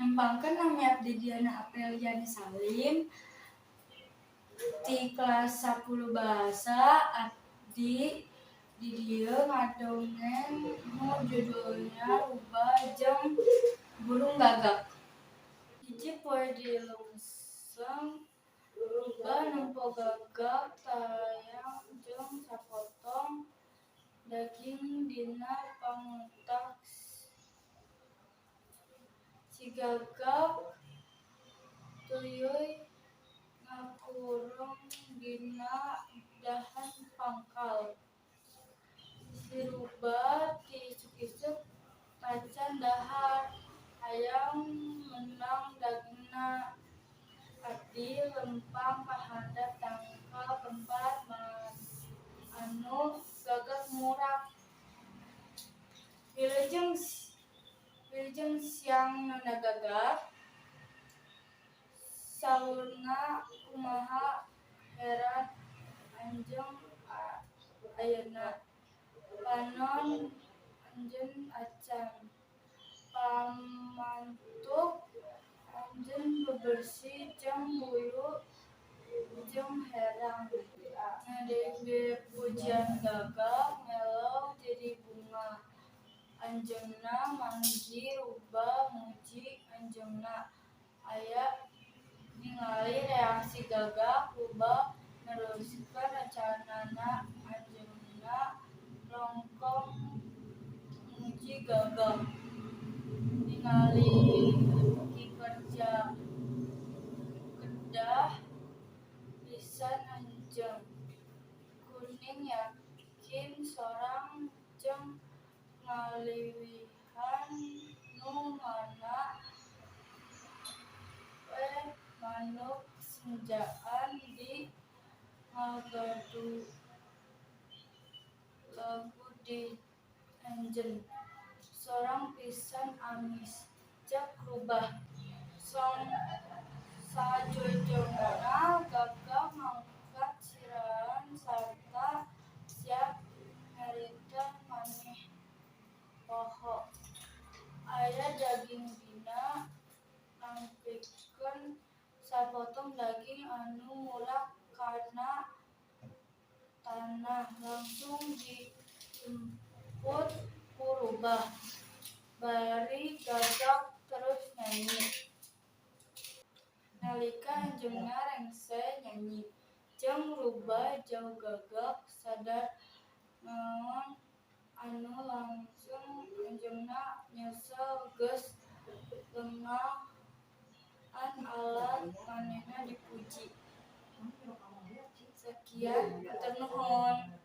Nempangkeun, nami abdi Diana Apriliani Salim ti kelas 10 bahasa. Abdi di dieu ngadongeng nu judulna Rubah jeung Burung Gagak. Hiji poe di leungseng, rubah nempo gagak tayang jeung sapotong daging dina panguntak. Si gagak tuluy ngakurung dina dahan pangkal. Si rubah ti isuk-isuk tacan dahar, hayang meunang dagingna. Abdi lempang ka handap tangkal tempat anu gagak murak. "Wilujeng siang, Nona Gagak. Saurna kumaha herang anjeun ayeuna? Panon anjeun acan. Pamantuk anjeun bebersih jeung bulu jeung herang." Ngadenge pujian gagak, melong jadi bungah. Anjeunna manggih rubah muji anjeunna. Aya ningali reaksi gagak, rubah neruskeun rencanana. Anjeunna rongkong muji gagak. Ningali kikerja kedah pisan anjeun. Kuring yakin sorang jeung ngaliwihan nu mana we manuk senjaan di ngagadu lagu di anjeun. Sorang pisan amis," cek rubah. Sajojongna gagak ngangkat sirahan sarta siap nyarita maneh poho. Aya daging dina nangklikeun sapotong daging anu murak kana tanah, langsung diimput ku rubah. Bari gagak terus nyanyi. Nalika anjeunna rengse nyanyi jeung rubah jauh, gagak sadar naon anu langsung anjeunna nyesel geus lengahan alat manehna dipuji. Sakian, hatur nuhun.